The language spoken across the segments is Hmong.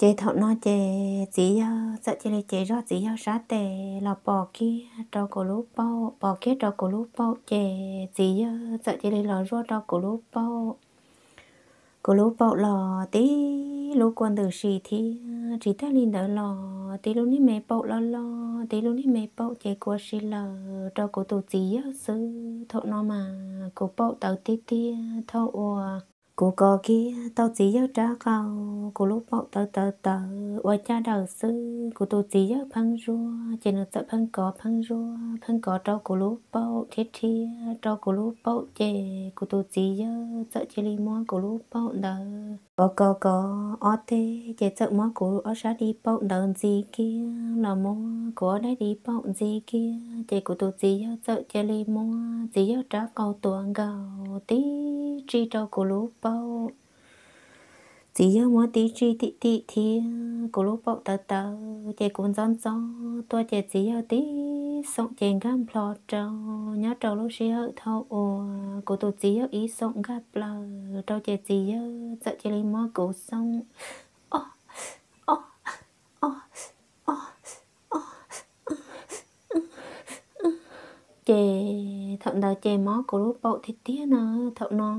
Ces thaum no ces txiv yawg txawm cia li cev zog txiv yawg sab tes los pos kiag rau kuv lub paum, pos kiag rau kuv lub paum ces txiv yawg txawm cia li los zuaj rau kuv lub paum. Kuv lub paum los tib lub kua ntws si thiab, tsis tag li ntawd los tib lub niag me paum loj loj, tib lub niag me paum ces kua si lawm rau kuv tus txiv yawg xwb. Thaum no mas kuv paum tawv tiag tiag, thaum uas kuv kov kiag tau txiv yawg rab qau, kuv lub paum tawv tawv tawv ua caj daws xwb. Kuv tus txiv yawg pheej zuaj ces nws txawm pheej kov pheej zuaj, pheej kov rau kuv lub paum thiab rhiab rau kuv lub paum ces kuv tus txiv yawg txawm cia li muab kuv lub paum ntawd kov kov kov ob teg ces txawm muab kuv ob sab di paum ntawd ntxiv kiag los muab kuv ob daim di paum ntxiv kiag ces kuv tus txiv yawg txawm cia li muab txiv yawg rab qau tuav nkaus tib tsij rau kuv lub paum. Txiv yawg muab tib tsij tim tim thiab kuv lub paum tawv tawv ces kuv ntxob ntxob tuaj ces txiv yawg tib xoom ces nkag nplho rau. Nyob rau lub sij hawm thaum uas kuv tus txiv yawg ib xoom nkag plaws rau ces txiv yawg txawm cia li muab kuv xoom o o o o ces thaum ntawd ces mob kuv lub paum tiag tiag na. Thaum no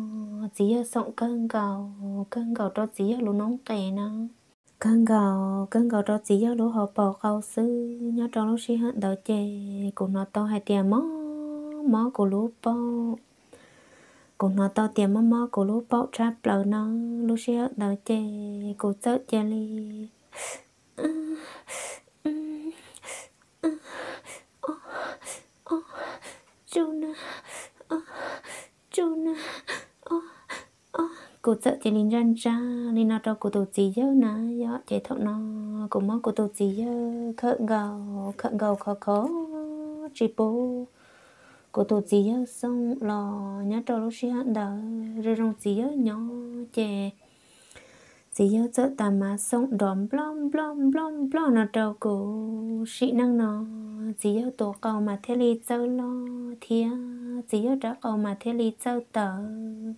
txiv yawg xoom kawg nkaus kawg nkaus rau txiv yawg lub noob qes na, kawg nkaus kawg nkaus rau txiv yawg lub hauv paus qau xwb. Nyob rau lub sij hawm ntawd ces kuv hnov tau hais tias mob mob kuv lub paum, kuv hnov tau tias mob mob kuv lub paum tshaj plaws na. Lub sij hawm ntawd ces kuv txawm cia li tsuj na, tsuj na, kuv txawm cia li ntsaj ntsaj li no rau kuv tus txiv yawg na yom. Ces thaum no kuv muab kuv tus txiv yawg khawm nkaus khawm nkaus khov khov tsis pub kuv tus txiv yawg xoom los. Nyob rau lub sij hawm ntawd zoo zoo txiv yawg nyob ces txiv yawg txawm tas mas xoom nrov nploj nploj nploj nploj no rau kuv. Sim neej no txiv yawg tus qau mas thiaj li txawj loj thiab txiv yawg rab qau mas thiaj li txawj tawv.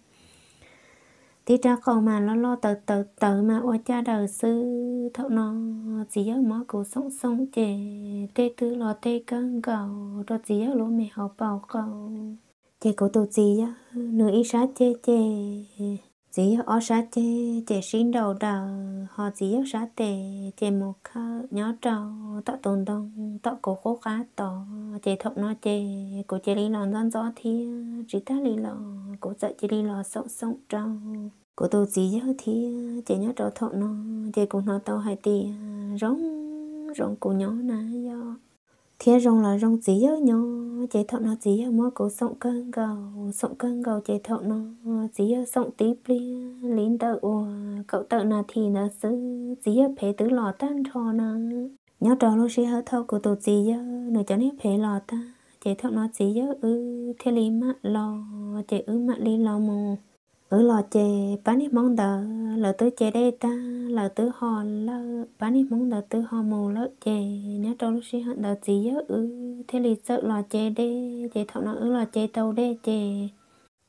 Tib rab qau mas loj loj tawv tawv tawv mas ua caj daws xwb. Thaum no txiv yawg muab kuv xoom xoom ces tej twb los tej kawg nkaus rau txiv yawg lub me hauv paus qau. Ces kuv tus txiv yawg nws ib sab ceg ces txiv yawg ob sab ceg ces sib nraus daws, ho txiv yawg sab tes ces mus khawm nyob rau tom tus ntoo tom kuv qub qab tod. Ces thaum no ces kuv cia li los ntxob ntxob thiab tsis tag li los kuv txawm cia li los xoom xoom rau kuv tus txiv yawg thiab. Ces nyob rau thaum no ces kuv hnov tau hais tias zoo zoo kuv nyob na yom, thiab zoo los zoo txiv yawg nyob. Ces thaum no txiv yawg muab kuv xoom kawg nkaus xoom kawg nkaus ces thaum no txiv yawg xoom tib pliag li ntawm uas kaum tawm nas this ntawd xwb txiv yawg phev twb los tag nrho na. Nyob rau lub sij hawm thaum kuv tus txiv yawg nws cov niag phev los tag ces thaum no txiv yawg wb thiaj li mam los. Ces wb mam li los mus, wb los ces pab niag hmoob ntawd lawv twb ce dej tag lawv twb ho lawm, pab niag hmoob ntawd twb ho mus lawm ces nyob rau lub sij hawm ntawd txiv yawg wb thiaj li txawm los ce dej. Ces thaum no wb los ce tau dej ces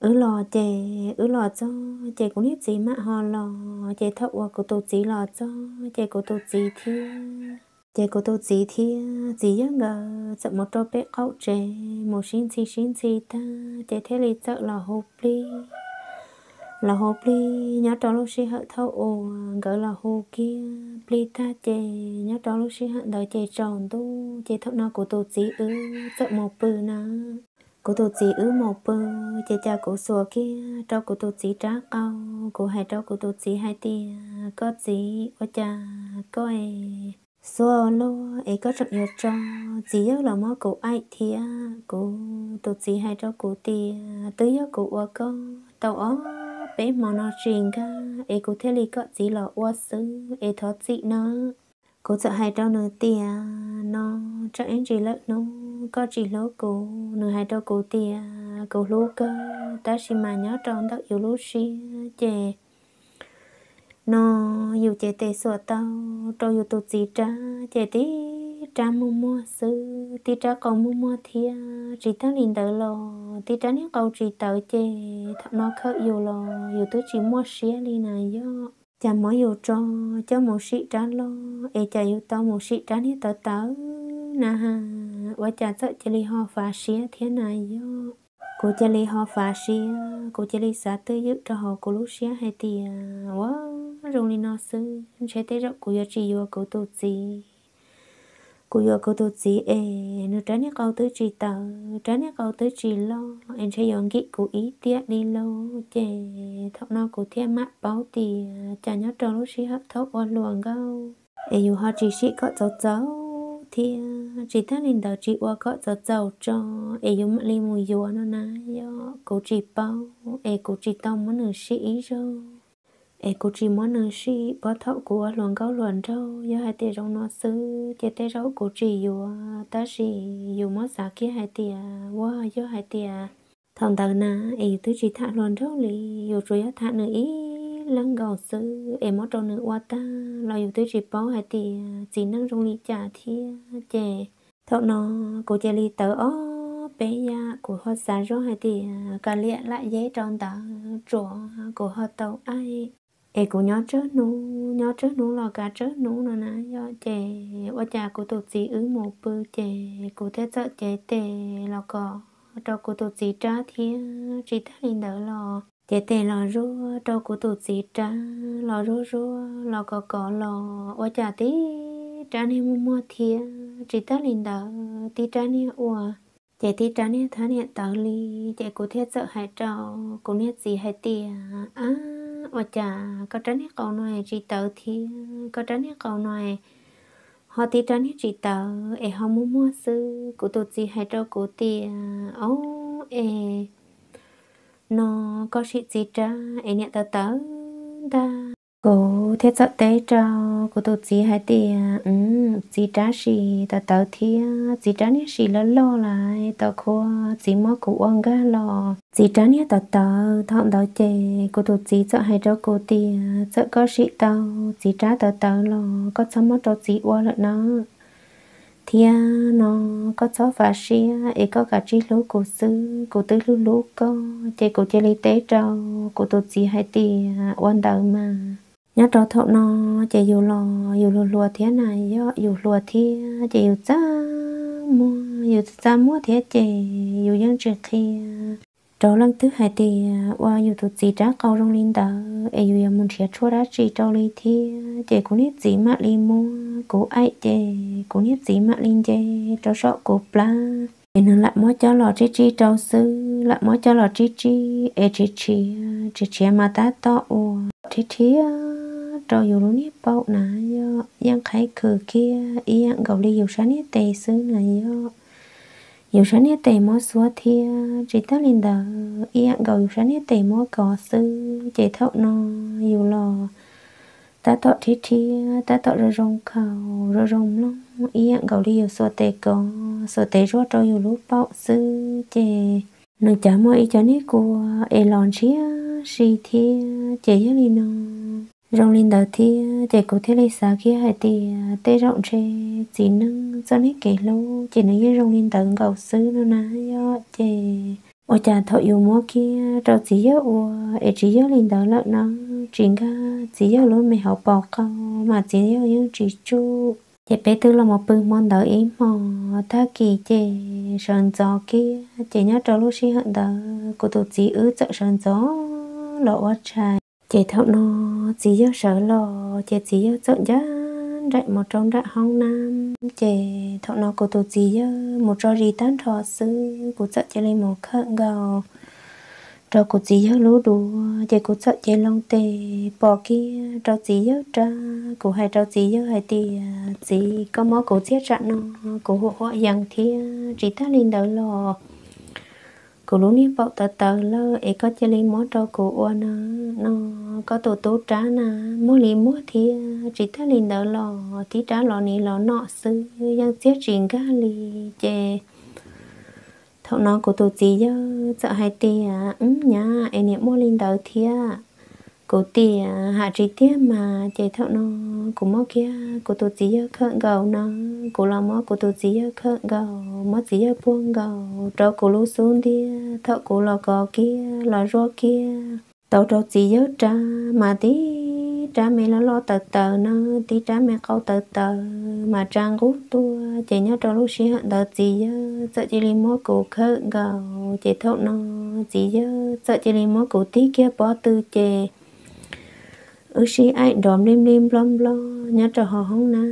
wb los ces wb los txog ces kuv niag txiv mam ho los. Ces thaum uas kuv tus txiv los txog ces kuv tus txiv thiab, ces kuv tus txiv thiab txiv yawg nkawd txawm mus rau pem qaum tsev mus sib ntxhi sib ntxhi tag ces thiaj li txawm los hu plig. Los hu plig nyob rau lub sij hawm thaum uas nkawd los hu kiag plig tag ces nyob rau lub sij hawm ntawd ces tsaus ntuj ces thaum no kuv tus txiv wb txawm mus pw na. Kuv tus txiv wb mus pw ces cas kuv xuas kiag rau kuv tus txiv rab qau, kuv hais rau kuv tus txiv hais tias koj txiv ua cas koj es xuab luaj es koj tseem yuav tso txiv yawg los muab kuv aim thiab. Kuv tus txiv hais rau kuv tias twb yog kuv ua koj tau ob peb hmo no tsis nkag es kuv thiaj li kom txiv los ua xwb es thov txim nawb. Kuv txawm hais rau nws tias no tsam ib ntsis lawm hnub koj tsis hlub kuv. Nws hais rau kuv tias kuv hlub kawg tab sis mas nyob rau ntawm yus lub siab ces no yus ces tes xuas tau rau yus tus txiv rab ces tib rab muag muag xwb, tib rab qau muag muag thiab. Tsis tag li ntawd los tib rab niag qau tsis tawv ces thaum no khawm yus los yus twb tsis muaj siab li na yom. Cas muab yus tso coj mus sim rab loj es cas yus tau mus sim rab niag tawv tawv na has, ua cas txawm cia li ho fav siab thiab na yom. Kuv cia li ho fav siab, kuv cia li xav twj ywm rau hauv kuv lub siab hais tias, ua, zoo li no xwb ntshe tej zaum kuv yuav tsis yuav kuv tus txiv. Kuv yuav kuv tus txiv es nws rab niag qau twb tsis tawv, rab niag qau twb tsis loj es ntshe yuav nkim kuv ib tiam li lauj. Ces thaum no kuv thiaj mam paub tias cas nyob rau lub sij hawm thaum ua hluas nkauj es yus ho tsis sim kom txaus txaus thiab tsis tag li ntawd tsis ua kom txaus txaus tso es yus mam li mus yuav no na yom. Kuv tsis paub es kuv tsis tau muab nws sim ib zaug, es kuv tsis muab nws sim puag thaum kuv ua hluas nkauj hluas nraug. Yog hais tias zoo no xwb ces tej zaum kuv tsis yuav, tab sis yus muab xav kiag hais tias, ua, yog hais tias thaum ntawd na es yus twb tsis tham hluas nraug li, yus tsuas yog tham nws ib leeg nkaus xwb es muab rau nws ua tag los yus twb tsis paub hais tias txiv neej zoo li cas thiab. Ces thaum no kuv cia li tawv ob peb yam, kuv ho xav zoj hais tias kav liam lam yeb rau ntawd tsuav kuv ho tau aim. Es kuv nyob tsawg hnub nyob tsawg hnub los kav tsawg hnub no na yom. Ces ua cas kuv tus txiv wb mus pw ces kuv thiaj txawm cev tes los kov rau kuv tus txiv rab thiab tsis tag li ntawd los cev tes los zuaj rau kuv tus txiv rab los zuaj zuaj los kov kov los ua cas tib rab niag muag muag thiab tsis tag li ntawd tib rab niag ua, ces tib rab niag thab niam tawv li. Ces kuv thiaj txawm hais rau kuv niag txiv hais tias, ab, ua cas koj rab niag qau no es tsis tawv thiab, koj rab niag qau no es ho tib rab niag tsis tawv es ho muag muag xwb. Kuv tus txiv hais rau kuv tias, ob, es no koj sim txiv rab es niam tawv tawv ntag. Kuv thiaj txawm teb rau kuv tus txiv hais tias, txiv rab sim tawv tawv thiab, txiv rab niag sim loj loj lawm, tau khua txiv muab kuv ua nkag los txiv rab niag tawv tawv. Thaum ntawd ces kuv tus txiv txawm hais rau kuv tias, txawm koj sim tau txiv rab tawv tawv los koj txhob muab rau txiv ua lawm na, thiab no koj txhob fav siab es koj kav tsij hlub kuv xwb, kuv twb hlub hlub koj. Ces kuv cia li teb rau kuv tus txiv hais tias, ua ntawd mas. Nyob rau thaum no ces yus los yus hluas hluas thiab na yom, yus hluas thiab ces yus txaj muag, yus txaj muag thiab ces yus yeej tsis qhia rau leej twg hais tias ua yus tus txiv rab qau zoo li ntawd es yus yuav mus nrhiav tshuaj dab tsi rau li thiab. Ces kuv niag txiv mam li muab kuv aim, ces kuv niag txiv mam li nce rau saum kuv plab. Ces nws lam muab coj los tsib tsib rau xwb, lam muab coj los tsib tsib es tsis tshiav, tsis tshiav mas tab tom ua rhiab rhiab rau yus lub niag paum na yom, yeej qhaib khwv kiag ib yam nkaus li yus sab niag tes xwb na yom. Yus sab niag tes muab xuab thiab tsis tag li ntawd ib yam nkaus yus sab niag tes muab kov xwb. Ces thaum no yus los tab tom rhiab rhiab, tab tom zoo zoo khaus zoo zoo mloog ib yam nkaus li yus xuas tes kov xuas tes zuaj rau yus lub paum xwb. Ces nws cav muaj ib co niag kua es los ntshiab si thiab. Ces yog li no, zoo li ntawd thiab ces kuv thiaj li xav kiag hais tias tej zaum ntshe txiv neej txoj niag kev hlub ces nws yeej zoo li ntawd nkaus xwb no na yom. Ces ua cas thaum yus muab kiag rau txiv yawg ua es tsis yog li ntawd lawm no, tsis nkag txiv yawg lub me hauv paus qau mas txiv yawg yeej tsis tsuj. Ces peb twb los mus pw hmo ntawd ib hmos, tag kis ces sawv ntxov kiag. Ces nyob rau lub sij hawm ntawd kuv tus txiv wb txawm sawv ntxov los ua tshais. Ces thaum no txiv yawg sawv los ces txiv yawg txawm ncaj nraim mus rau nram hoob nab. Ces thaum no kuv tus txiv yawg mus tso zis tag nrho xwb, kuv txawm cia li mus khawm nkaus rau kuv txiv yawg lub duav. Ces kuv txawm cev loo tes pom kiag rau txiv yawg rab. Kuv hais rau txiv yawg hais tias, txiv, koj muab kuv txiag tsam no kuv huam huam yees thiab tsis tag li ntawd los kuv lub niag paum tawv tawv lawm es koj cia li muab rau kuv ua na. No koj tus tub rab na muag li muag thiab tsis tag li ntawd los tib rab los niv los nom xwb yeej txiag tsis nkag li. Ces thaum no kuv tus txiv yawg txawm hais tias, wb nyab es niam muaj li ntawd thiab. Kuv tias, ham tsis tiag mas. Ces thaum no kuv muab kiag kuv tus txiv yawg khawm nkaus na, kuv los muab kuv tus txiv yawg khawm nkaus, muab txiv yawg puag nkaus rau kuv lub xub ntiag. Thaum kuv los kov kiag los zuaj kiag tau rau txiv yawg rab mas tib rab me loj loj tawv tawv na, tib rab me qau tawv tawv mas tsa nqub tuaj. Ces nyob rau lub sij hawm ntawd txiv yawg txawm cia li muab kuv khawm nkaus. Ces thaum no txiv yawg txawm cia li muab kuv tig kiag pob tw ces wb sib aim nrov nplij nplij nploj nploj nyob rau hauv hoob nab.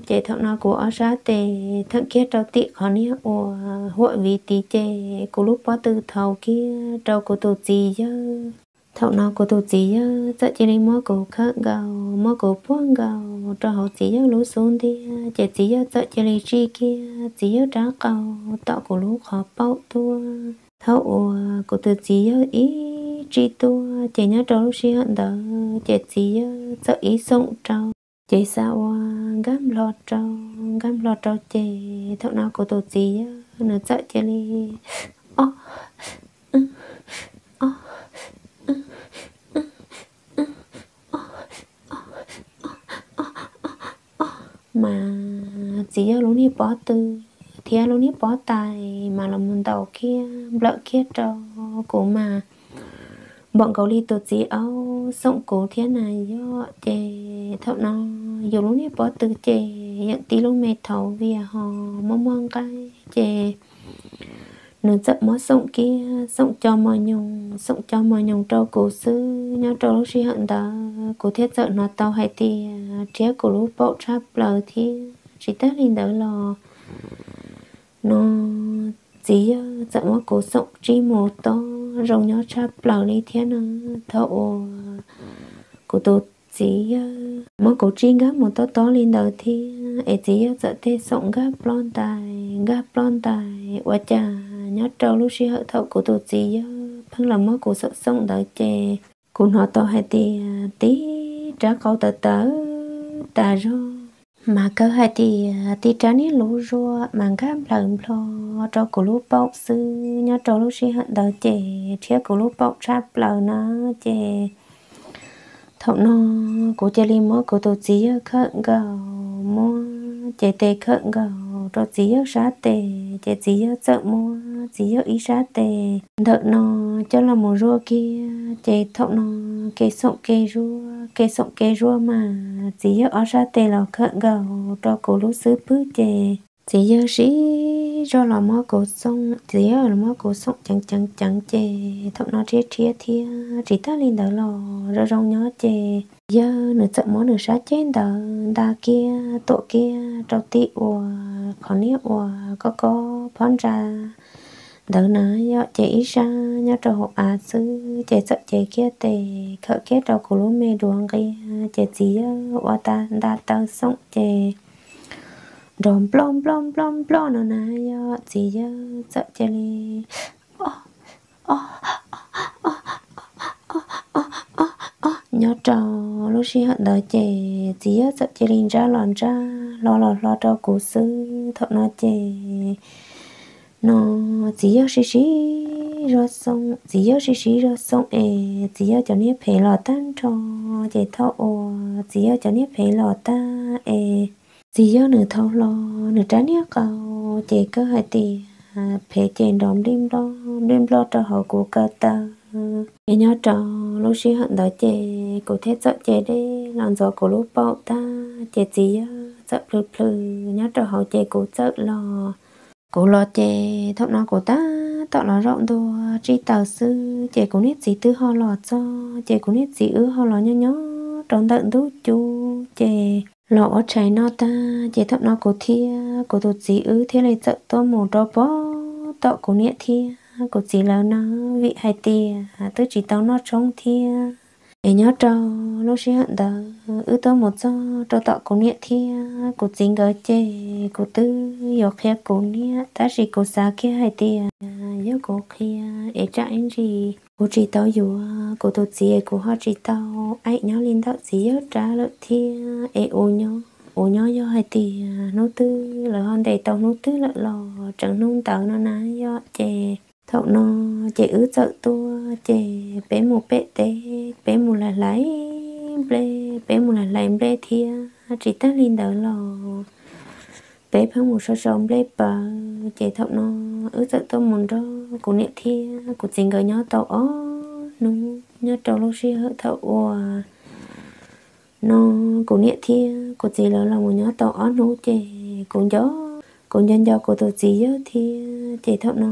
Ces thaum no kuv ob sab tes theem kiag rau tim qhov niag uas huam viv tid ces kuv lub pob tw thaum kiag rau kuv tus txiv yawg. Thaum no kuv tus txiv yawg txawm cia li muab kuv khawm nkaus, muab kuv puag nkaus rau hauv txiv yawg lub xub ntiag, ces txiv yawg txawm cia li tsij kiag txiv yawg rab qau tom kuv lub qhov paum tuaj. Thaum uas kuv tus txiv yawg ib tsij tuaj ces nyob rau lub sij hawm ntawd ces txiv yawg txawm ib xoom rau, ces xav ua nkag nplho rau, nkag nplho rau ces thaum no kuv tus txiv yawg nws txawm cia li o o o o o o mas txiv yawg lub niag pob tw thiab lub niag pob tais mas los mus ntaus kiag nplawm kiag rau kuv mas npaum nkaus li tus txiv aub xoom kuv thiab na yom. Ces thaum no yus lub niag pob tw ces yeej tib lub me thaum vias ho muaj muaj nqaij ces nws txawm muab xoom kiag xoom co mos nyoos xoom co mos nyoos rau kuv xwb. Nyob rau lub sij hawm ntawd kuv thiaj txawm hnov tau hais tias rhiab kuv lub paum tshaj plaws thiab. Tsis tag li ntawd los no txiv yawg txawm muab kuv xoom tsij mus tob zoo nyob tshaj plaws li thiab no. Thaum uas kuv tus txiv yawg muab kuv tsij nkag mus tob tob li ntawd thiab es txiv yawg txawm tej xoom nkag ploj ntais nkag ploj ntais ua cas nyob rau lub sij hawm thaum kuv tus txiv yawg pheej los muab kuv xoom xoom ntawd ces kuv hnov tau hais tias tib rab qau tawv tawv tas zog mas kawg hais tias tib rab niag lub zuaj mas nkag nplawm nplho rau kuv lub paum xwb. Nyob rau lub sij hawm ntawd ces rhiab kuv lub paum tshaj plaws na ces thaum no kuv cia li muab kuv tus txiv yawg khawm nkaus, muab ces tes khawm nkaus rau txiv yawg sab tes ces txiv yawg txawm muab txiv yawg ib sab tes ntawm no coj los mus zuaj kiag ces thaum no kev xoom kev zuaj kev xoom kev zuaj mas txiv yawg ob sab tes los khawm nkaus rau kuv lub xub pwg ces txiv yawg siv zog los muab kuv xoom, txiv yawg los muab kuv xoom ceev ceev ceev ces thaum no rhiab rhiab thiab tsis tag li ntawd los zoo zoo nyob ces txiv yawg nws txawm muab nws sab ceg ntawd nta kiag tuam kiag rau tim uas qhov niag uas kob kob phab ntsa ntawd na yom ces ib sab nyob rau hauv av xwb ces txawm cev kiag tes khawm kiag rau kuv lub me duav nqia ces txiv yawg ua ta nta taw xoom ces nrov nploj nploj nploj nploj no na yom txiv yawg txawm cia li o o o o o o o nyob rau lub sij hawm ntawd ces txiv yawg txawm cia li ntsab los ntsab hlo los hlo rau kuv xwb. Thaum no ces no txiv yawg sib sib zog xoom, txiv yawg sib sib zog xoom es txiv yawg cov niag phem los tag nrho ces thaum uas txiv yawg cov niag phem los tag es txiv yawg nws thau hlo nws rab niag qau ces kawg hais tias phem ces nrov nplij nploj nplij nploj rau hauv kuv kaw taw. Es nyob rau lub sij hawm ntawd ces kuv thiaj txawm cev dej los ntxuav kuv lub paum tag ces txiv yawg txawm plhws plhws nyob rau hauv ces kuv txawm los. Kuv los ces thaum no kuv tab tom los zaum ntua tsij taws xwb ces kuv niag txiv twb ho los txog ces kuv niag txiv wb ho los nyob nyob rau ntawm ntug cub ces los ua tshais noj tag ces thaum no kuv thiab kuv tus txiv wb thiaj li txawm tuaj mus rau pem tom kuv niam thiab kuv txiv lawv na vim hais tias twb tsis tau noj tshoob thiab. Es nyob rau lub sij hawm ntawd wb tuaj mus txog rau tom kuv niam thiab kuv txiv nkawd ces kuv twb yuav qhia kuv niam tab sis kuv xav kiag hais tias yog kuv qhia es tsam ib ntsis kuv tsis tau yuav kuv tus txiv es kuv ho tsis tau aim nyob li ntawm txiv yawg rab lawm thiab es uv nyob uv nyob yog hais tias hnub twg lawv ho ntes tau hnub twg lawm los tseem hnub ntawd no na yom ces thaum no ces wb txawm tuaj ces peb mus pem teb peb mus hlais hlais nplej peb mus hlais hlais nplej thiab tsis tag li ntawd los peb pheej mus sau sau nplej pawv ces thaum no wb txawm tuaj mus nrog kuv niam thiab kuv txiv nkawd nyob tau ob hnub nyob rau lub sij hawm thaum uas no kuv niam thiab kuv txiv lawv los mus nyob tau ob hnub ces kuv nco, kuv nco nco kuv tus txiv yawg thiab. Ces thaum no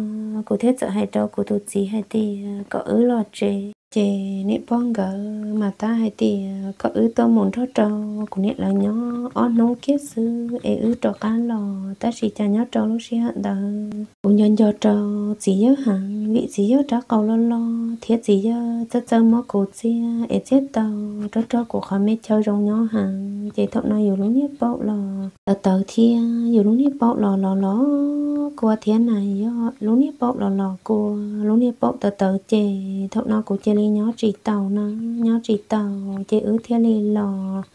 kuv thiaj txawm hais rau kuv tus txiv hais tias kom wb los tsev. Ces niam pog nkawd mas tab hais tias kom wb tuaj mus nrog rau kuv niam lawv nyob ob hnub kiag xwb es wb rov qab los. Tab sis cas nyob rau lub sij hawm ntawd kuv nco nco rau txiv yawg heev, vim txiv yawg rab qau loj loj thiab txiv yawg txawj txawj muab kuv txiag es txiag tau rog rog kuv qhov me chaw zoo nyob heev. Ces thaum no yus lub niag paum los tawv tawv thiab, yus lub niag paum los los los kua thiab na, yog lub niag paum los los kua, lub niag paum tawv tawv ces thaum no kuv cia li nyob tsis taus na, nyob tsis taus ces wb thiaj li los.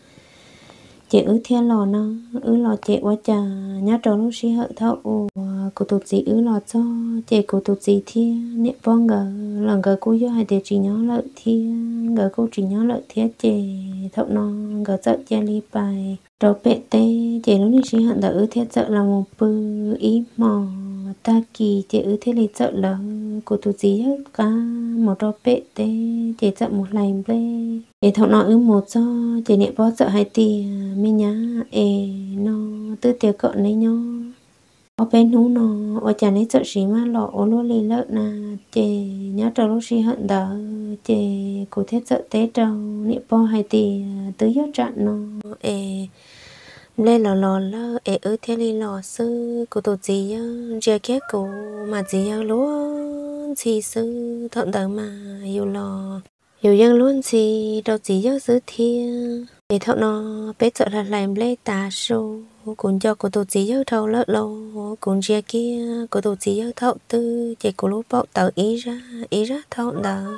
Ces wb thiaj los no, wb los ces ua cas nyob rau lub sij hawm thaum uas kuv tus txiv wb los txog ces kuv tus txiv thiab niam pog nkawd los nkawd kuj yog hais tias tsis nyob lawm thiab, nkawd kuj tsis nyob lawm thiab. Ces thaum no nkawd txawm cia li pais rau pem teb, ces lub niag sij hawm ntawd wb thiaj txawm los mus pw ib hmo. Tag kis ces wb thiaj li txawm lawv kuv tus txiv yawg qab mus rau pem teb ces txawm mus hlais nplej. Ces thaum no wb mus txog ces niam pog txawm hais tias, me nyab es no twb tias kom neb nyob ob peb hnub no ua cas neb txawm siv maj los ua luaj li lawm na. Ces nyob rau lub sij hawm ntawd ces kuv thiaj txawm teb rau niam pog hais tias twb yog tsam no es nplej los los lawm es wb thiaj li los xwb. Kuv tus txiv yawg ntsia kiag kuv mas txiv yawg luag ntxhi xwb. Thaum ntawd mas yus los yus yeej luag ntxhi rau txiv yawg xwb thiab. Ces thaum no peb txawm hlais hlais nplej tav su, kuv nco kuv tus txiv yawg dhau lawm los kuv ntsia kiag kuv tus txiv yawg thaum twg ces kuv lub paum tawv ib zaj ib zaj thaum ntawd.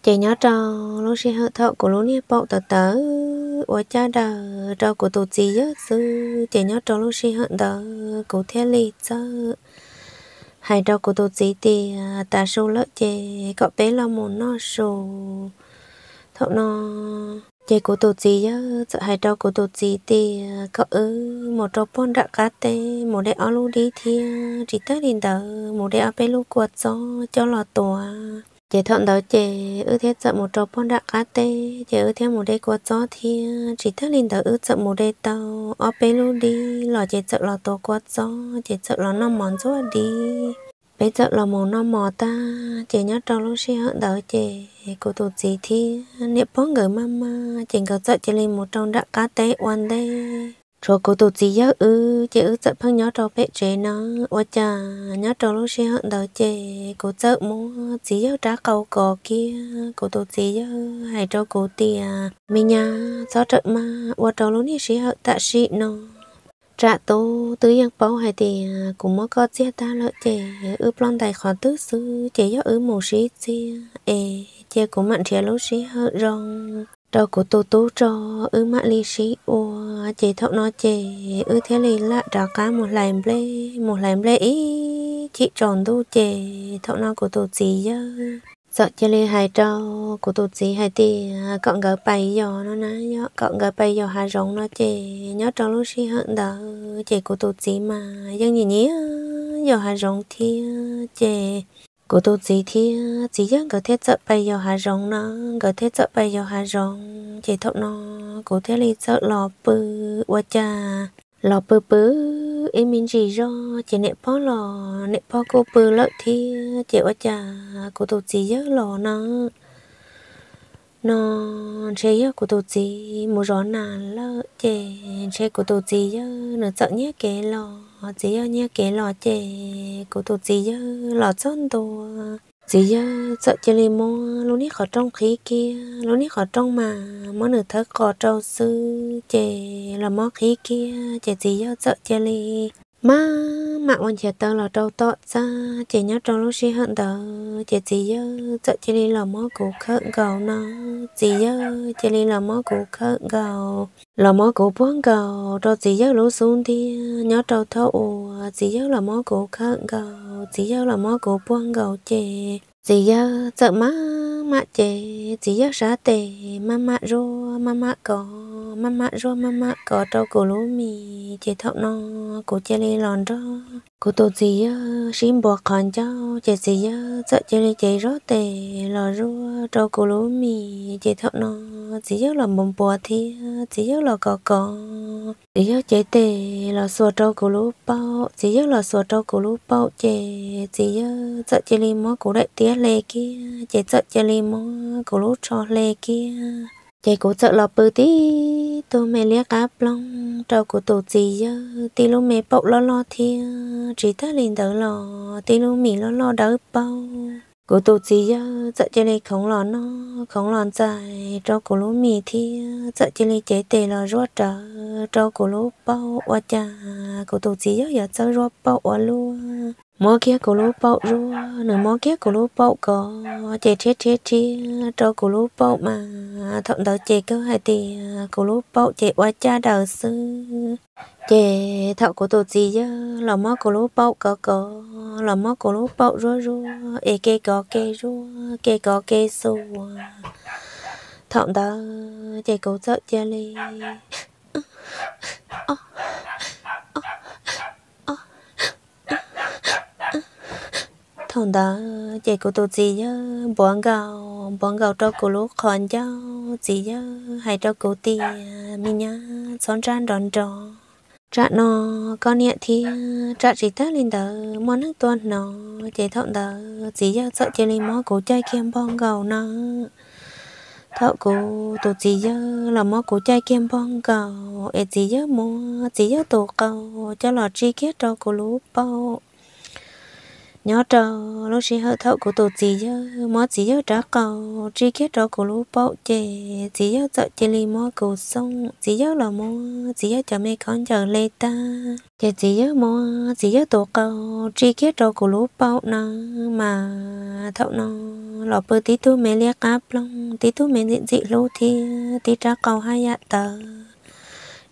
Ces nyob rau lub sij hawm thaum kuv lub niag paum tawv tawv ua caj daws rau kuv tus txiv yawg xwb, ces nyob rau lub sij hawm ntawd kuv thiaj li txawm hais rau kuv tus txiv tias tav su lawm ces kom peb los mus noj su. Thaum no ces kuv tus txiv yawg txawm hais rau kuv tus txiv tias kom wb mus rau puag nram qab teb mus de ob lub dib thiab tsis tag li ntawd mus de ob peb lub kua txob coj los tuav. Ces thaum ntawd ces wb thiaj txawm mus rau puag nram qab teb ces wb thiaj mus de kua txob thiab tsis tag li ntawd wb txawm mus de tau ob peb lub dib los ces txawm los tuav kua txob ces txawm los noj mov ntxuaj dib. Peb txawm los mus noj mov tag ces nyob rau lub sij hawm ntawd ces kuv tus txiv thiab niam pog nkawd maj maj ces nkawd txawm cia li mus rau nram qab teb ua ntej. Tshuav kuv tus txiv yawg wb ces wb txawm pheej nyob rau pem tsev na. Ua cas nyob rau lub sij hawm ntawd ces kuv txawm muab txiv yawg rab qau kov kiag. Kuv tus txiv yawg hais rau kuv tias, me nyab, txhob rawm maj, ua rau lub niag sij hawm tam sim no tsam tub twb yeej paub hais tias kuv muab koj txiag tag lawm ces wb ploj ntais qhov twg xwb ces yog wb mus sib txiag es cia kuv mam nrhiav lub sij hawm zoo rau kuv tus tub tso, wb mam li sib ua. Ces thaum no ces wb thiaj li lam rov qab mus hlais nplej, mus hlais nplej ib chim tsaus ntuj ces thaum no kuv tus txiv yawg txawm cia li hais rau kuv tus txiv hais tias kom nkawd pais yos no na, yog kom nkawd pais yos hav zoov no ces nyob rau lub sij hawm ntawd ces kuv tus txiv mas yeej nyiam nyiam yos hav zoov thiab ces kuv tus txiv thiab txiv yawg nkawd thiaj txawm pais yos hav zoov na, nkawd thiaj txawm pais yos hav zoov ces thaum no kuv thiaj li txawm los pw. Ua cas los pw pw ib me ntsis zog ces niam pog los, niam pog kuj pw lawm thiab ces ua cas kuv tus txiv yawg los no no ntshe yog kuv tus txiv mus zov nas lawm ces ntshe kuv tus txiv yawg nws txawm nyiag kev los. Txiv yawg nyiag kev los ces kuv tus txiv yawg los txog ntua, txiv yawg txawm cia li muab lub niag qhov rooj qhib kiag, lub niag qhov rooj mas muab nws thawb qos rau xwb ces los muab qhib kiag ces txiv yawg txawm cia li maj mam ua nchiav taw los rau tom txaj ces nyob rau lub sij hawm ntawd ces txiv yawg txawm cia li los muab kuv khawm nkaus no. Txiv yawg cia li los muab kuv khawm nkaus, los muab kuv puag nkaus rau txiv yawg lub xub ntiag. Nyob rau thaum uas txiv yawg los muab kuv khawm nkaus, txiv yawg los muab kuv puag nkaus ces txiv yawg txawm maj maj maj ces txiv yawg sab tes maj maj zuaj maj maj kov, maj maj zuaj maj maj kov rau kuv lub mis. Ces thaum no kuv cia li los nrog kuv tus txiv yawg sib npuav qhov ncauj, ces txiv yawg txawm cia li cev zog tes los zuaj rau kuv lub mis. Ces thaum no txiv yawg los npuav npuav thiab txiv yawg los kov kov, txiv yawg cev tes los xuas rau kuv lub paum, txiv yawg los xuas rau kuv lub paum, ces txiv yawg txawm cia li muab kuv daim tiab hle kiag, ces txawm cia li muab kuv lub tsho hle kiag. Ces kuv txawm los pw tib tug me liab qab ploog rau kuv tus txiv yawg tib lub me paum loj loj thiab tsis tag li ntawd los tib lub mis loj loj dawb paug. Kuv tus txiv yawg txawm cia li khoov los noj khoov los ntxais rau kuv lub mis thiab txawm cia li cev tes los zuaj rawv rau kuv lub paum. Ua cas kuv tus txiv yawg yuav txawj zuaj paum ua luaj, muab kiag kuv lub paum zuaj, nws muab kiag kuv lub paum kov, ces rhiab rhiab rhiab rau kuv lub paum mas thaum ntawd ces kawg hais tias kuv lub paum ces ua caj daws xwb. Ces thaum kuv tus txiv yawg los muab kuv lub paum kov kov, los muab kuv lub paum zuaj zuaj es ke kov ke zuaj ke kov ke xuas, thaum ntawd ces kuv txawm cia li Thaum ntawd ces kuv tus txiv yawg npuav nkaus npuav nkaus rau kuv lub qhov ncauj, txiv yawg hais rau kuv tias, me nyab, txhob ntsaj nrov nrov, tsam no koj niam thiab tsam tsis tag li ntawd muaj neeg tuaj hnov. Ces thaum ntawd txiv yawg txawm cia li muab kuv caij kiag npog nkaus no. Thaum kuv tus txiv yawg los muab kuv caij kiag npog nkaus es txiv yawg muab txiv yawg tus qau coj los tsij kiag rau kuv lub paum. Nyob rau lub sij hawm thaum kuv tus txiv yawg muab txiv yawg rab qau tsij kiag rau kuv lub paum ces txiv yawg txawm cia li muab kuv xooj, txiv yawg los muab txiv yawg cov me khaub ncaws hle tag ces txiv yawg muab txiv yawg tus qau tsij kiag rau kuv lub paum na. Mas thaum no los pw tib tug me liab qab ploog, tib tug me ntxim ntxim hlub thiab tib rab qau haj yam tawv,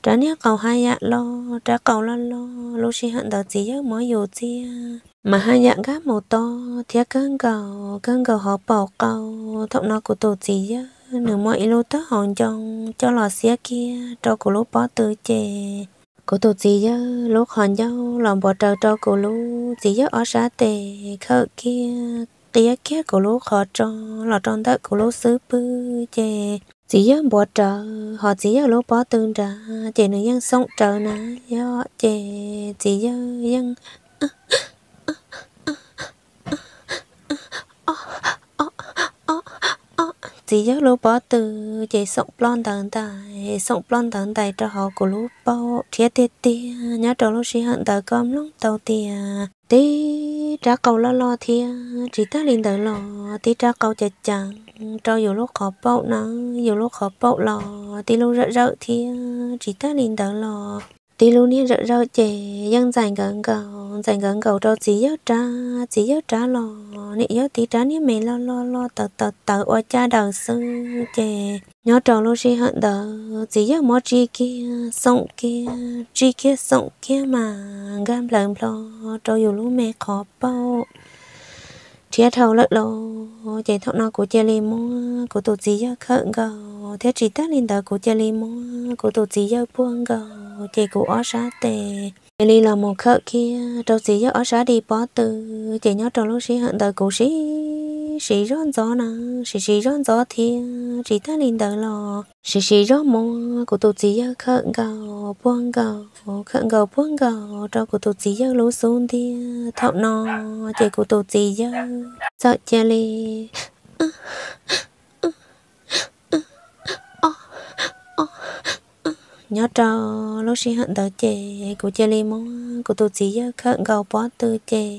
rab niag qau haj yam loj, rab qau loj loj. Lub sij hawm ntawd txiv yawg muab yus txiag mas haj yam nkag mus tob thiab kawg nkaus kawg nkaus hauv paus qau. Thaum no kuv tus txiv yawg nws muab ib lub taub hau ncoo coj los xiab kiag rau kuv lub pob tw ces kuv tus txiv yawg lub qhov ncauj los npuav raws rau kuv lub, txiv yawg ob sab tes khawm kiag qiab kiag kuv lub qhov tso los rau ntawm kuv lub xub pwg ces txiv yawg npuav rawv ho txiv yawg lub pob tw nrad ces nws yeej xoom rawv na yom, ces txiv yawg yeej txiv yawg lub pob tw ces xoom ploj ntawv ntais, xoom ploj ntawv ntais rau hauv kuv lub paum thiab tiag tiag. Nyob rau lub sij hawm ntawd koj mloog tau tias tib rab qau loj loj thiab tsis tag li ntawd los tib rab qau ceev ceev rau yus lub qhov paum na, yus lub qhov paum los tib lub zawm zawm thiab tsis tag li ntawd los tib lub niag zawm zawm ces yeej ntxais nkawd nkaus, ntxais nkawd nkaus rau txiv yawg rab, txiv yawg rab los nim yog tib rab niag me loj loj loj tawv tawv tawv ua caj daws xwb ces nyob rau lub sij hawm ntawd txiv yawg muab tsij kiag xoom kiag, tsij kiag xoom kiag mas nkag nplawv nplho rau yus lub me qhov paum thiab dhau lawm lauj. Ces thaum no kuv cia li muab kuv tus txiv yawg khawm nkaus thiab tsis tag li ntawd kuv cia li muab kuv tus txiv yawg puag nkaus ces kuv ob sab tes cia li los mus khawm kiag rau txiv yawg ob sab di pob tw. Ces nyob rau lub sij hawm ntawd kuv siv siv zog ntxov na, siv siv zog ntxov thiab tsis tag li ntawd los siv siv zog muab kuv tus txiv yawg khawm nkaus puag nkaus, khawm nkaus puag nkaus rau kuv tus txiv yawg lub xub ntiag. Thaum no ces kuv tus txiv yawg txawm cia li nyob rau lub sij hawm ntawd ces kuv cia li muab kuv tus txiv yawg khawm nkaus pob tw ces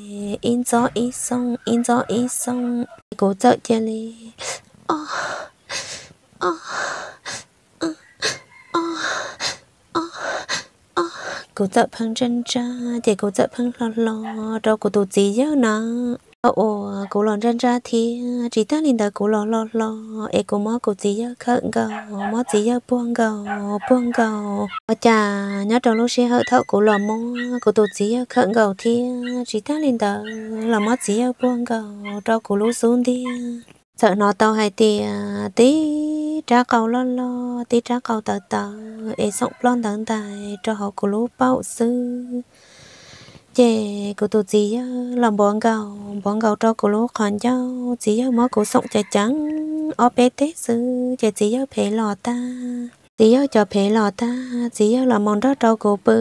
ib ntxob ib xooj ib ntxob ib xooj, kuv txawm cia li kuv txawm pheej ntsaj ntsaj ces kuv txawm pheej hlo hlo rau kuv tus txiv yawg na. Thaum uas kuv los ntsaj ntsaj thiab tsis tag li ntawd kuv los hlo hlo es kuv muab kuv txiv yawg khawm nkaus, muab txiv yawg puag nkaus puag nkaus. Ua cas nyob rau lub sij hawm thaum kuv los muab kuv tus txiv yawg khawm nkaus thiab tsis tag li ntawd los muab txiv yawg puag nkaus rau kuv lub xub ntiag, txawm hnov tau hais tias tib rab qau loj loj, tib rab qau tawv tawv es xoom ploj ntawv ntais rau hauv kuv lub paum xwb. Ces kuv tus txiv yawg los npuav nkaus npuav nkaus rau kuv lub qhov ncauj, txiv yawg muab kuv xoom ceev ceev ob peb teg xwb ces txiv yawg phev los tag. Txiv yawg cov phev los tag, txiv yawg los mus nrog rau kuv pw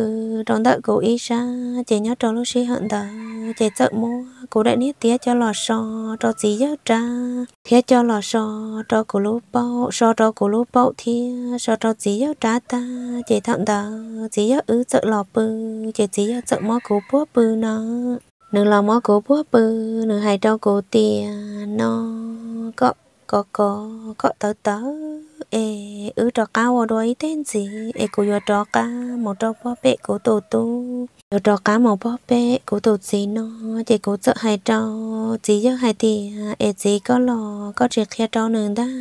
rau ntawm kuv ib sab, ces nyob rau lub sij hawm ntawd ces txawm muab kuv daim niag tiab coj los so rau txiv yawg rab thiab coj los so rau kuv lub paum, so rau kuv lub paum thiab so rau txiv yawg rab tag, ces thaum ntawd txiv yawg wb txawm los pw, ces txiv yawg txawm muab kuv puag pw no. Nws los muab kuv puag pw, nws hais rau kuv tias, no, kom kov kov kom tawv tawv es wb rov qab ua dua ib teg ntxiv es kuv yuav rov qab mus rau puag pem kuv tus tub, yuav rov qab mus puag pem kuv tus txiv no. Ces kuv txawm hais rau txiv yawg hais tias, es txiv, koj los koj tsis qhia rau nws ntag?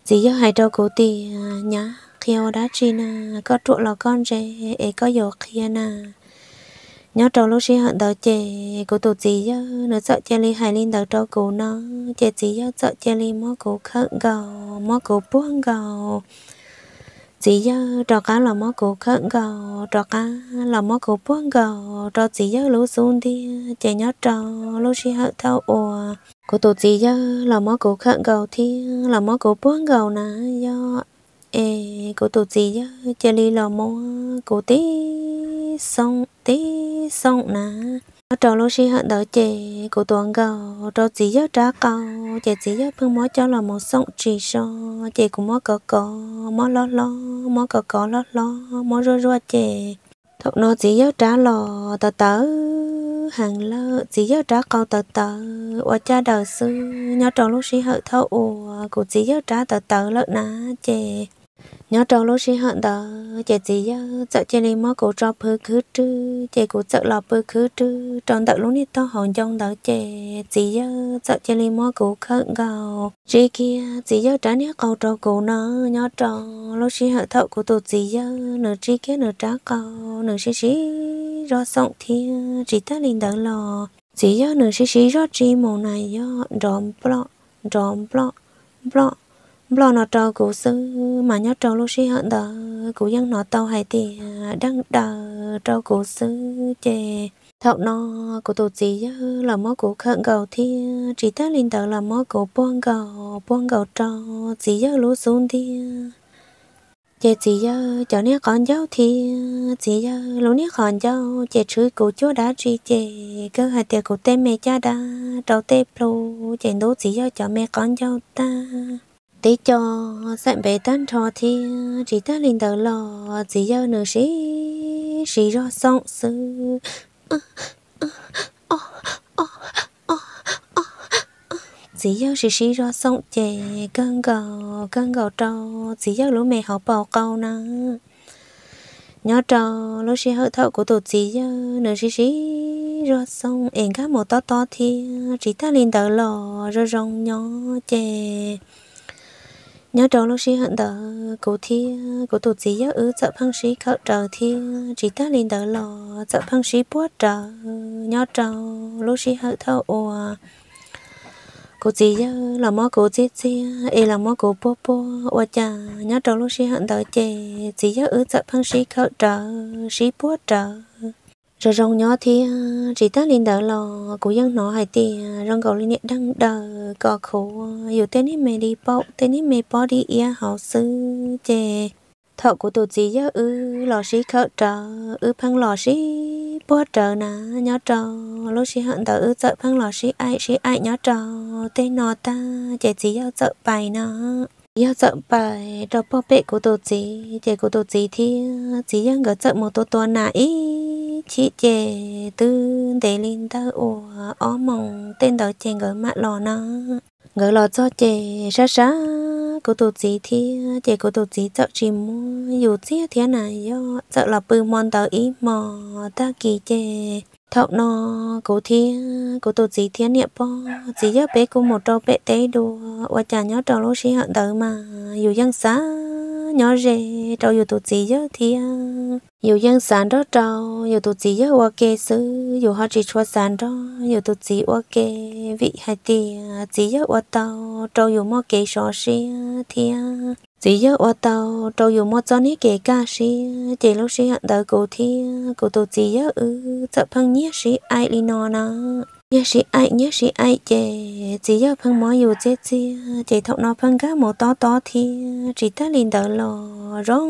Txiv yawg hais rau kuv tias, nyab, qhia ua dab tsi na, koj ruam los koj ntse es koj yuav qhia na. Nyob rau lub sij hawm ntawd ces kuv tus txiv yawg nws txawm cia li hais li ntawd rau kuv no, ces txiv yawg txawm cia li muab kuv khawm nkaus, muab kuv puag nkaus. Txiv yawg rov qab los muab kuv khawm nkaus, rov qab los muab kuv puag nkaus rau txiv yawg lub xub ntiag. Ces nyob rau lub sij hawm thaum uas kuv tus txiv yawg los muab kuv khawm nkaus thiab los muab kuv puag nkaus na yog, es kuv tus txiv yawg cia li los muab kuv tib xooj tib xooj na. Nyob rau lub sij hawm ntawd ces kuv tuav nkaus rau txiv yawg rab qau, ces txiv yawg pheej muab coj los mus xooj tsis so, ces kuv muab kov kov, muab hlob hlob, muab kov kov hlob hlob, muab zuaj zuaj ces thaum no txiv yawg rab los tawv tawv heev lawm, txiv yawg rab qau tawv tawv ua caj daws xwb. Nyob rau lub sij hawm thaum uas kuv txiv yawg rab tawv tawv lawm na, ces nyob rau lub sij hawm ntawd ces txiv yawg txawm cia li muab kuv tso pw khwb rwg, ces kuv txawm los pw khwb rwg rau ntawm lub niag tog hauv ncoo ntawd, ces txiv yawg txawm cia li muab kuv khawm nkaus, tsis kiag txiv yawg rab niag qau rau kuv no. Nyob rau lub sij hawm thaum kuv tus txiv yawg nws tsis kiag nws rab qau, nws sib sib zog xoom thiab tsis tag li ntawd los txiv yawg nws sib sib zog tsis mus na yog nrov nploj nrov nploj nploj nploj no rau kuv xwb. Mas nyob rau lub sij hawm ntawd kuv yeej hnov tau hais tias deej daws rau kuv xwb. Ces thaum no kuv tus txiv yawg los muab kuv khawm nkaus thiab tsis tag li ntawd los muab kuv puag nkaus puag nkaus rau txiv yawg lub xub ntiag. Ces txiv yawg cov niag qhov ncauj thiab txiv yawg lub niag qhov ncauj ces tshwv kuv cuag dab tsi ces kawg hais tias kuv tej me caj dab rau tej plhu, ces ntub txiv yawg cov me qhov ncauj tag. Tib co xaim npev tag nrho thiab tsis tag li ntawd los txiv yawg nws sib sib zog xoom xwb. Txiv yawg sib sib zog xoom ces kawg nkaus kawg nkaus rau txiv yawg lub me hauv paus qau na. Nyob rau lub sij hawm thaum kuv tus txiv yawg nws sib sib zog xoom es nkag mus tob tob thiab tsis tag li ntawd los zoo zoo nyob ces nyob rau lub sij hawm ntawd kuv thiab kuv tus txiv yawg wb txawm pheej sib khawm rawv thiab tsis tag li ntawd los txawm pheej sib puag rawv. Nyob rau lub sij hawm thaum uas kuv txiv yawg los muab kuv txiag txiag es los muab kuv puag puag ua cas nyob rau lub sij hawm ntawd ces txiv yawg wb txawm pheej sib khawm rawv sib puag rawv zoo zoo nyob thiab tsis tag li ntawd los kuv yeej hnov hais tias zoo nkaus li niam deej daws kom khuav yus tej niag me di paum tej niag me pob di iab hauv xwb ces thaum kuv tus txiv yawg wb los sib khawm rawv wb pheej los sib puag rawv na. Nyob rau lub sij hawm ntawd wb txawm pheej los sib aim sib aim nyob rau tej no tag ces txiv yawg txawm pais no. Txiv yawg txawm pais rau puag pem kuv tus txiv ces kuv tus txiv thiab txiv yawg nkawd txawm mus tua tua nas ib chim ces twb ntev li ntawm uas ob moos tej ntawd ces nkawd mam los no. Nkawd los txog ces sab sab kuv tus txiv thiab ces kuv tus txiv txawm tsis muab yus txiag thiab na yog txawm los pw hmo ntawd ib hmos tag kis ces thaum no kuv thiab kuv tus txiv thiab niam pog txiv yawg peb kuj mus rau pem teb dua ua cas nyob rau lub sij hawm ntawd mas yus yeej xav nyob ze rau yus tus txiv yawg thiab. Yus yeej xav nrog rau yus tus txiv yawg ua ke xwb, yus ho tsis tshua xav nrog yus tus txiv ua ke, vim hais tias txiv yawg ua tau rau yus muaj kev sov siab thiab txiv yawg ua tau rau yus muaj txoj niag kev kaj siab. Ces lub sij hawm ntawd kuv thiab kuv tus txiv yawg wb txawm pheej nyiag sib aim li no na. Nyiag sib aim, nyiag sib aim ces txiv yawg pheej muab yus txiag txiag, ces thaum no pheej nkag mus tob tob thiab. Tsis tag li ntawd los zoo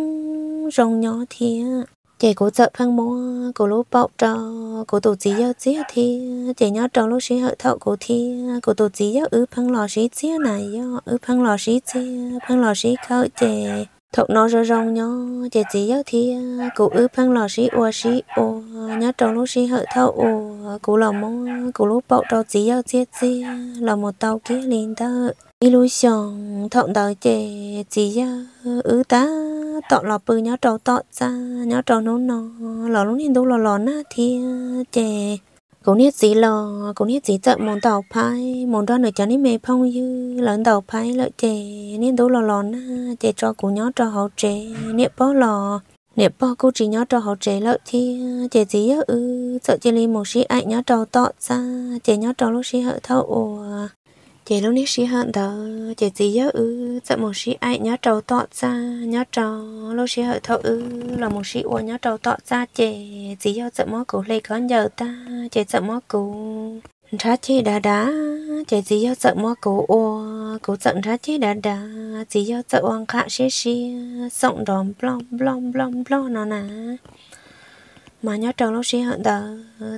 zoo nyob thiab. Ces kuv txawm pheej muab kuv lub paum rau kuv tus txiv yawg txiag thiab. Ces nyob rau lub sij hawm thaum kuv thiab kuv tus txiv yawg wb pheej los sib txiag na yog, wb pheej los sib txiag, pheej los sib khawm, ces thaum no zoo zoo nyob ces txiv yawg thiab kuv wb pheej los sib ua sib ua. Nyob rau lub sij hawm thaum uas kuv los muab kuv lub paum rau txiv yawg txiag txiag los mus tau kiag li ntawm ib lub xyoos, thaum ntawd ces txiv yawg wb tab tom los pw nyob rau tom txaj. Nyob rau hnub no los lub niag ntub los los nag thiab, ces kuv niag txiv los kuv niag txiv txawm mus ntaus phaib mus nrog nws cov niag me phooj ywg lawv ntaus phaib lawm, ces niag ntub los los nag ces tso kuv nyob rau hauv tsev. Niam pog los, niam pog kuj tsis nyob rau hauv tsev lawm thiab, ces txiv yawg wb txawm cia li mus sib aim nyob rau tom txaj. Ces nyob rau lub sij hawm thaum uas, ces lub niag sij hawm ntawd ces txiv yawg wb txawm mus sib aim nyob rau tom txaj. Nyob rau lub sij hawm thaum wb los mus sib ua nyob rau tom txaj ces txiv yawg txawm muab kuv hle khaub ncaws tag ces txawm muab kuv nrhab ceg dav dav, ces txiv yawg txawm muab kuv ua, kuv txawm nrhab ceg dav dav, txiv yawg txawm ua nqham siab siab xoom nrov nploj nploj nploj nploj no na. Mas nyob rau lub sij hawm ntawd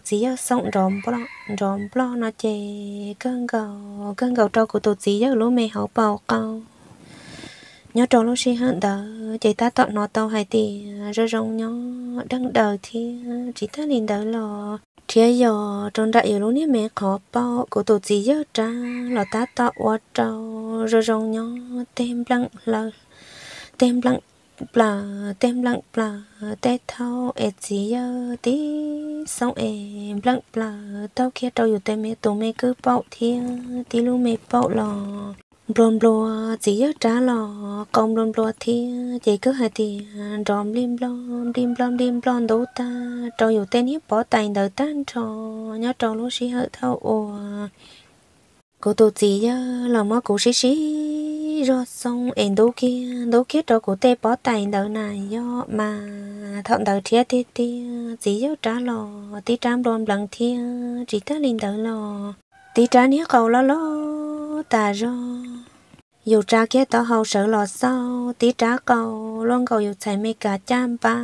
txiv yawg xoom nrov nploj nrov nploj no ces kawg nkaus kawg nkaus rau kuv tus txiv yawg lub me hauv paus qau. Nyob rau lub sij hawm ntawd ces tab tom hnov tau hais tias zoo zoo nyob deeg daws thiab. Tsis tag li ntawd los rhiab yos rau nram yus lub niag me qhov paum, kuv tus txiv yawg rab los tab tom ua rau zoo zoo nyob tej npleem hlaw, tej npleem plaws, tej npleem plaws tej thaub es txiv yawg tib xoom es npleem plaws taug kiag rau yus tej me tus me kwj paum thiab tib lub me paum los nplua nplua, txiv yawg rab los qau nplua nplua thiab. Ces kawg hais tias nrov nplij nploj nplij nploj nplij nploj ntub tag rau yus tej niag pob tais ntawd tag nrho. Nyob rau lub sij hawm thaum uas kuv tus txiv yawg los muab kuv sib sib zog xoo es ntub kiag ntub kiag rau kuv tej pob tais ntawd na yog mas thaum ntawd rhiab tiag tiag. Txiv yawg rab los tib rab nplua npleev thiab. Tsis tag li ntawd los tib rab niag qau loj loj tas zog, yus tsa kiag taub hau sawv los xauj, tib rab qau luaj nkaus yus txhais me kav caj npab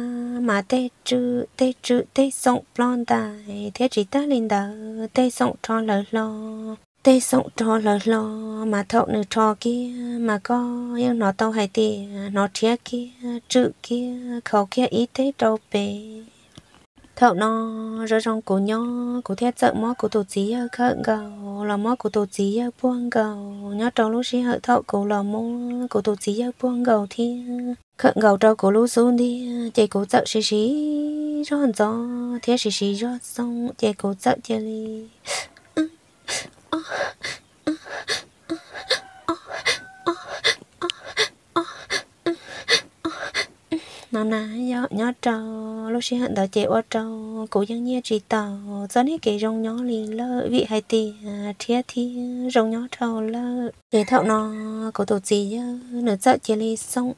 mas tej tswm tej tswm tej xoom ploj ntais thiab. Tsis tag li ntawd tej xoom rho hlawv hlo, tej xoom rho hlawv hlo mas thaum nws rho kiag mas koj yeej hnov tau hais tias hnov rhiab kiag tswm kiag khaus kiag ib teg rau pem. Thaum no zoo zoo kuv nyob kuv thiaj txawm muab kuv tus txiv yawg khawm nkaus los muab kuv tus txiv yawg puag nkaus. Nyob rau lub sij hawm thaum kuv los muab kuv tus txiv yawg puag nkaus thiab khawm nkaus rau kuv lub xub ntiag ces kuv txawm siv siv zog ntxov thiab siv siv zog xoo ces kuv txawm cia li no na. Yog nyob rau lub sij hawm ntawd ces ua rau kuv yeej nyiaj tsis tau txoj niag kev zoo nyob li lawm vim hais tias rhiab thiab zoo nyob dhau lawm. Ces thaum no kuv tus txiv yawg nws txawm cia li xoo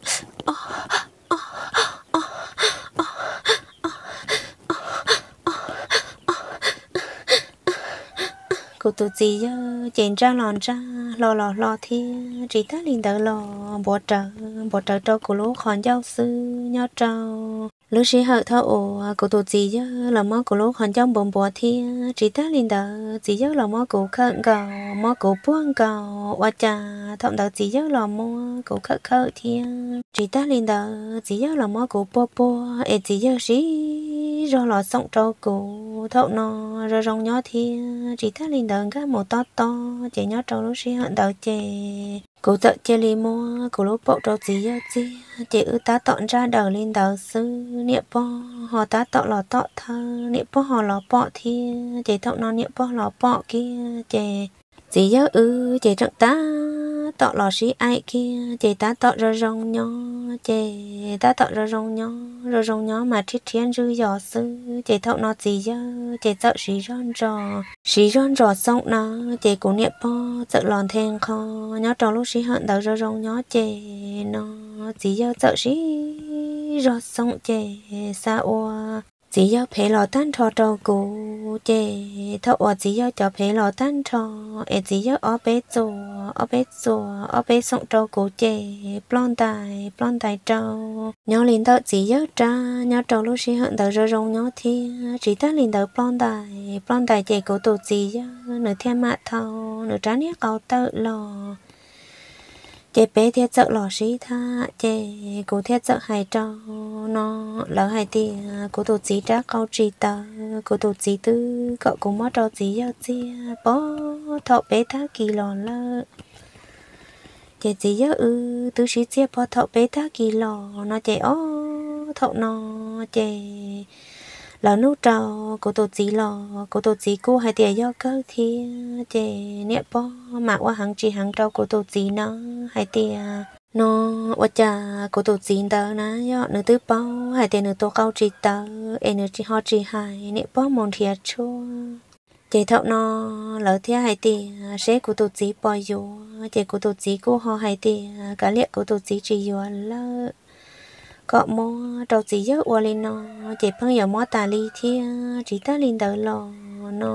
kuv tus txiv yawg ces ntsaj los ntsaj, hlo los hlo thiab. Tsis tag li ntawd los npuav rawv npuav rawv rau kuv lub qhov ncauj xwb. Nyob rau lub sij hawm thaum uas kuv tus txiv yawg los muab kuv lub qhov ncauj npuav npuav thiab. Tsis tag li ntawd txiv yawg los muab kuv khawm nkaus, muab kuv puag nkaus. Ua cas thaum ntawd txiv yawg los muab kuv khawm khawm thiab. Tsis tag li ntawd txiv yawg los muab kuv puag puag es txiv yawg siv zog los xoom rau kuv. Thaum no zoo zoo nyob thiab. Tsis tag li ntawd nkag mus tob tob ces nyob rau lub sij hawm ntawd ces kuv txawm cia li muab kuv lub paum rau txiv yawg txiag ces wb tab tom ntsaj daws li ntawd xwb. Niam pog ho tab tom los tom thawj, niam pog ho los pom thiab. Ces thaum no niam pog los pom kiag ces txiv yawg wb ces tseem tab tom los sib aim kiag ces tab tom zoo zoo nyob ces tab tom zoo zoo nyob zoo zoo nyob mas rhiab rhiab ntswj yos xwb ces thaum no txiv yawg ces txawm siv zog ntsos siv zog ntsos xoo na ces kuv niam pog txawm los nthe nqho. Nyob rau lub sij hawm ntawd zoo zoo nyob ces no txiv yawg txawm siv zog xoo ces xav ua txiv yawg phem los tag nrho rau kuv ces thaum uas txiv yawg cov phem los tag nrho es txiv yawg ob peb txuas ob peb txuas ob peb xoom rau kuv ces ploj ntais ploj ntais rau. Nyob li ntawm txiv yawg rab nyob rau lub sij hawm ntawd zoo zoo nyob thiab tsis tag li ntawd ploj ntais ploj ntais ces kuv tus txiv yawg nws thiaj mam thau nws rab niag qau tawm los ces peb thiaj txawm los sib tham ces kuv thiaj txawm hais rau no lawv hais tias kuv tus txiv rab qau tsis tawv, kuv tus txiv twb kom kuv muab rau txiv yawg txiag pog thaum peb tag kis los lawm. Ces txiv yawg wb twb sib txiag pog thaum peb tag kis los no ces ob thaum no ces lawv nug rau kuv tus txiv los kuv tus txiv kuj hais tias yog kawg thiab ces niam pog mas ua heev tsis heev rau kuv tus txiv na hais tias no ua cas kuv tus txiv ntawd na yog nws twb paub hais tias nws tus qau tsis tawv es nws ho tsis hais niam pog mus nrhiav tshuaj. Ces thaum no lawv thiaj hais tias seb kuv tus txiv puas yuav ces kuv tus txiv kuj ho hais tias kav liam kuv tus txiv tsis yuav lawm, kom muab rau txiv yawg ua li no ces pheej yuav muab tas li thiab tsis tag li ntawd los no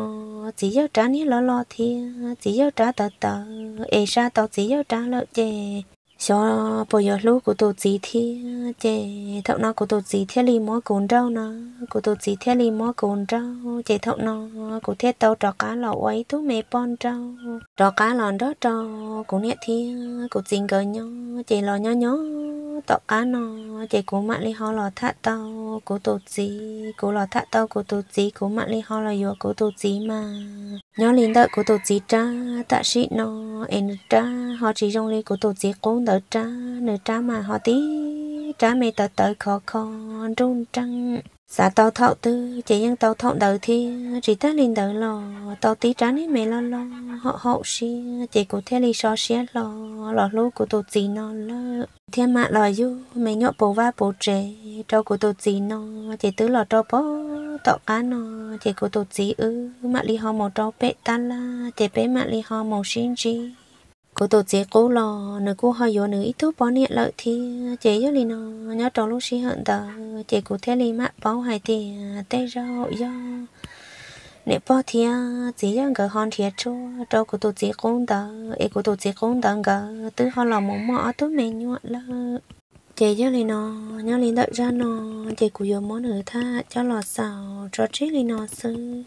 txiv yawg rab niag loj loj thiab txiv yawg rab tawv tawv es saj tau txiv yawg rab lawm ces xyov puas yuav hlub kuv tus txiv thiab ces thaum no kuv tus txiv thiaj li muab kuv nrauj na, kuv tus txiv thiaj li muab kuv nrauj ces thaum no kuv thiaj tau rov qab los ua ib tug me poj nrauj rov qab los nrog rau kuv niam thiab kuv txiv nkawd nyob ces los nyob nyob tom qab no ces kuv mam li ho los tham tau kuv tus txiv, kuv los tham tau kuv tus txiv kuv mam li ho los yuav kuv tus txiv mas. Nyob li ntawm kuv tus txiv rab tam sim no es nws rab ho tsis zoo li kuv tus txiv qub ntawd rab, nws rab mas ho tib rab me tawv tawv khov kho nruj nreej. Xav tau thaum twg ces yeej tau thaum ntawd thiab tsis tag li ntawd los tau tib rab niag me loj loj haum haum siab ces kuv thiaj li so siab hlo los hlub kuv tus txiv no lawm thiab mam los yug me nyuam puv vaj puv tsev rau kuv tus txiv no ces twb los rau pog tom qab no ces kuv tus txiv wb mam li ho mus rau pem tab laj ces peb mam li ho mus sib ntsib. Kuv tus txiv qub los nws kuj ho yuav nws ib tug poj niam lawm thiab ces yog li no nyob rau lub sij hawm ntawd ces kuv thiaj li mam paub hais tias tej zaum yog niam pog thiab txiv yawg nkawd ho nrhiav tshuaj rau kuv tus txiv qub ntawd es kuv tus txiv qub ntawd nkawd twb ho los mus muaj ob tug me nyuam lawm. Ces yog li no nyob li ntawm zaj no ces kuv yuav muab nws tham coj los xaus tso tseg li no xwb.